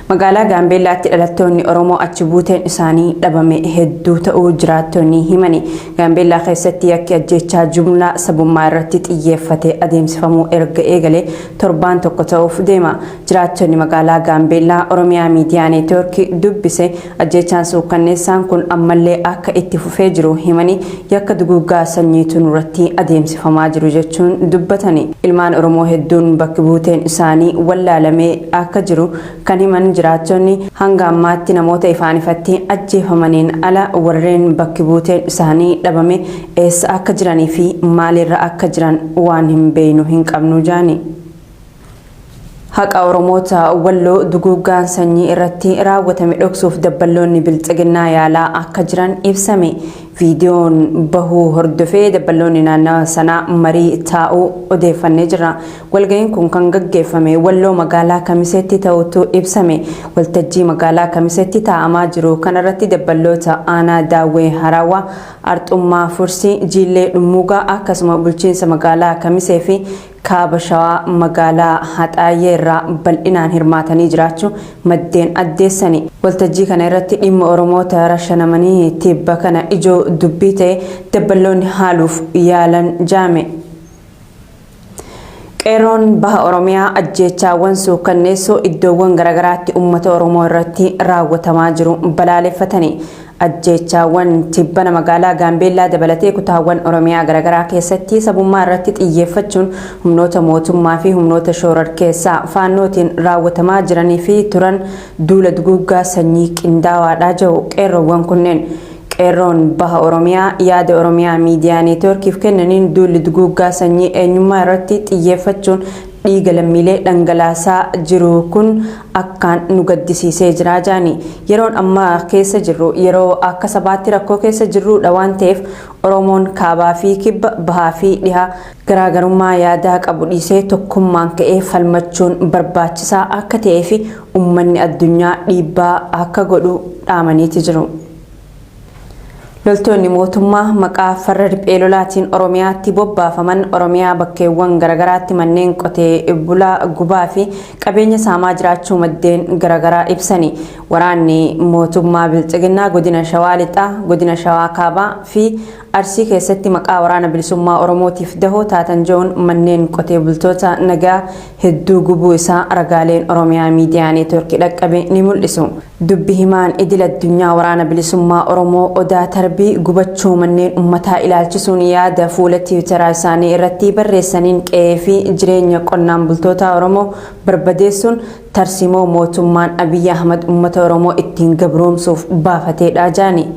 Magaalaa Gaambeellaatti dhalattoonni Oromoo achi buuteen isaanii dhabame hedduu ta'uu jiraattonni himani. Gaambeellaa keessatti yakki ajjeechaa jumlaa sabummaa irratti xiyyeeffate adeemsifamuu erga eegalee torbaan tokko ta'uuf deema. Jiraattonni magaalaa Gaambeellaa Oromiyaa Miidiyaa Neetwoork dubbise ajjeechaan suukkanneessaan kun ammallee akka itti fufee jiru himanii yakka duguuggaa sanyiitu nurratti adeemsifamaa jiru jechuun dubbatani. Ilmaan Oromoo hedduun bakki buuteen isaanii wallaalamee akka jiru kan himan jiraattonni hanga ammaatti namoota ifaan ifatti ajjeefamaniin ala warreen bakki buuteen isaanii dhabame eessa akka jiranii fi maalirra akka jiran waan hin beeynu hin qabnu jaani. Haqa Oromoota Walloo duguuggaan sanyii irratti raawwatame dhoksuuf dabballoonni Bilxiginnaa yaalaa akka jiran ibsame. Viidiyoon bahuu hordofee dabballoonni naannawa sanaa marii taa'uu odeeffannee jirra. Walga'iin kun kan gaggeeffame Walloo magaalaa Kamiseetti ta'utu ibsame. Waltajjii magaalaa Kamiseetti taa'amaa jiru kanarratti dabballoota aanaa Daawwee Haraawaa, Arxummaa Fursii, Jiillee Dhummuugaa akkasuma bulchiinsa magaalaa Kamisee fi Kaaba Shawaa magaalaa Haxaayyee irraa bal'inaan hirmaatanii jiraachuu maddeen addeessani. Waltajjii kana irratti dhimma Oromoota rashanamanii tibba kana ijoo dubbii ta'e dabballoonni haaluuf yaalan jaame. Qeerroon Baha Oromiyaa ajjeechaawwan suukkanneessoo iddoowwan garaagaraatti uummata Oromoo irratti raawwatamaa jiru balaaleffatani. Ajjeechaawwan tibbana magaalaa Gaambeellaa dabalatee kutaawwan Oromiyaa garaagaraa keessatti sabummaa irratti xiyyeeffachuun humnoota mootummaa fi humnoota shoorarkeessaa faannootiin raawwatamaa jiranii fi turan duula duguuggaa sanyii qindaawaadha jedhu qeerroowwan kunneen. Qeerroon Baha Oromiyaa yaada Oromiyaa Miidiyaa Neetwoorkiif kennaniin duulli duguuggaa sanyii eenyummaa irratti xiyyeeffachuun dhiiga lammiilee dhangalaasaa jiru kun akkaan nu gaddisiisee jira jaani. Yeroon ammaa keessa jirru yeroo akka sabaatti rakkoo keessa jirrudha waan ta'eef Oromoon kaabaa fi kibba, bahaa fi dhiha garaagarummaa yaadaa qabu dhiisee tokkummaan ka'ee falmachuun barbaachisaa akka ta'ee fi uummanni addunyaa dhiibbaa akka godhu dhaamaniiti jiru. Loltoonni mootummaa maqaa farra riphee lolaatiin Oromiyaatti bobbaafaman Oromiyaa bakkeewwan garaagaraatti manneen qotee bulaa gubaa fi qabeenya saamaa jiraachuu maddeen garaagaraa ibsani. Waraanni mootummaa Bilxiginnaa godina Shawaa Lixaa, godina Shawaa Kaabaa fi Arsii keessatti maqaa waraana bilisummaa Oromootiif dahoo taatan je'uun manneen qotee bultoota nagaa hedduu gubuu isaa ragaaleen Oromiyaa Miidiyaa Neetwoorkii dhaqqabe ni mul'isu. Dubbi himaan idil addunyaa Waraana Bilisummaa Oromoo Odaa Tarbii gubachuu manneen ummataa ilaalchisuun yaada fuula tiwitaraa isaanii irratti barreessaniin qe'ee fi jireenya qonnaan bultootaa Oromoo barbadeessuun tarsiimoo mootummaan Abiyyi Ahmad ummata Oromoo ittiin gabroomsuuf baafateedha jaani.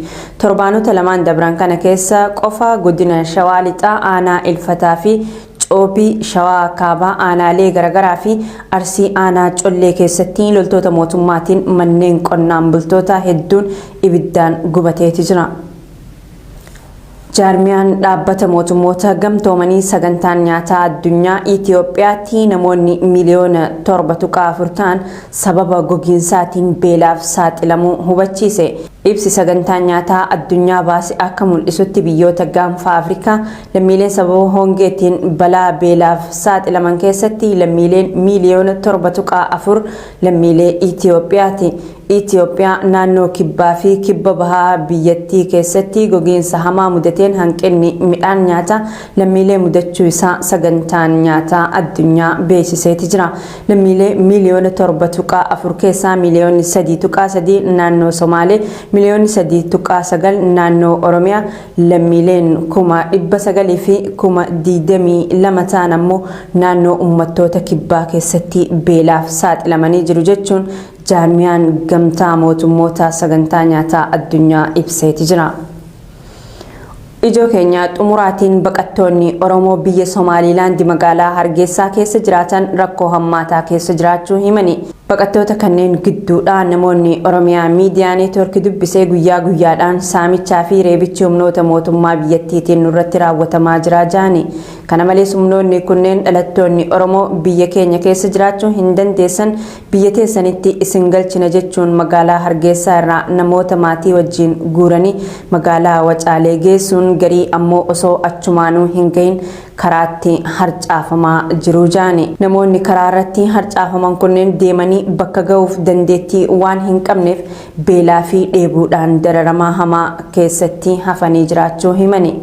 Torbaanota lamaan dabran kana keessa qofa godina Shawaa Lixaa aanaa Ilfataa fi Coobii, Shawaa Kaabaa aanaalee garagaraa fi Arsii aanaa Collee keessatti loltoota mootummaatiin manneen qonnaan bultootaa hedduun ibiddaan gubateeti jira. Jaarmiyaan dhaabbata mootummoota gamtoomanii sagantaan nyaataa addunyaa Itiyoophiyaatti namoonni miiliyoona 7.4 ta'an sababa gogiinsaatiin beelaaf saaxilamuu hubachiise. Ibsi Sagantaan Nyaataa Addunyaa baase akka mul'isutti biyyoota Gaanfa Afrikaa lammiileen sababa hongeetiin balaa beelaaf saaxilaman keessatti lammiileen miiliyoona 7.4 lammiilee Itiyoophiyaati. Itiyoophiyaa naannoo kibbaa fi kibba bahaa biyyattii keessatti gogiinsa hamaa mudateen hanqinni midhaan nyaataa lammiilee mudachuu isaa Sagantaan Nyaataa Addunyaa beeksiseeti jira. Lammiilee miiliyoona 7.4 keessaa miiliyoonni 3.3 naannoo Somaalee, miiliyoonni 3.9 naannoo Oromiyaa, lammiileen 900,000 fi 22,000 ta'an ammoo naannoo uummattoota kibbaa keessatti beelaaf saaxilamanii jiru jechuun jaarmiyaan gamtaa mootummoota sagantaa nyaataa addunyaa ibseeti jira. Ijoo keenya xumuraatiin baqattoonni Oromoo biyya Somaaliilaandi magaalaa Hargeysaa keessa jiraatan rakkoo hammaataa keessa jiraachuu himani. Baqattoota kanneen gidduudhaa namoonni Oromiyaa Miidiyaa Neetwoork dubbisee guyyaa guyyaadhaan saamichaa fi reebichi humnoota mootummaa biyyattiitiin nurratti raawwatamaa jira jaani. Kana malees humnoonni kunneen dhalattoonni Oromoo biyya keenya keessa jiraachuu hin dandeessan Biyya teessanitti isin galchina jechuun magaalaa Hargeessaa irraa namoota maatii wajjiin guuranii magaalaa Wacaalee geessuun garii ammoo osoo achumaanuu hin gahin Karaatti harcaafamaa jiru jaani. Namoonni karaa irratti harcaafaman kunneen deemanii bakka ga'uuf dandeettii waan hin qabneef beelaa fi dheebuudhaan dararamaa hamaa keessatti hafanii jiraachuu himani.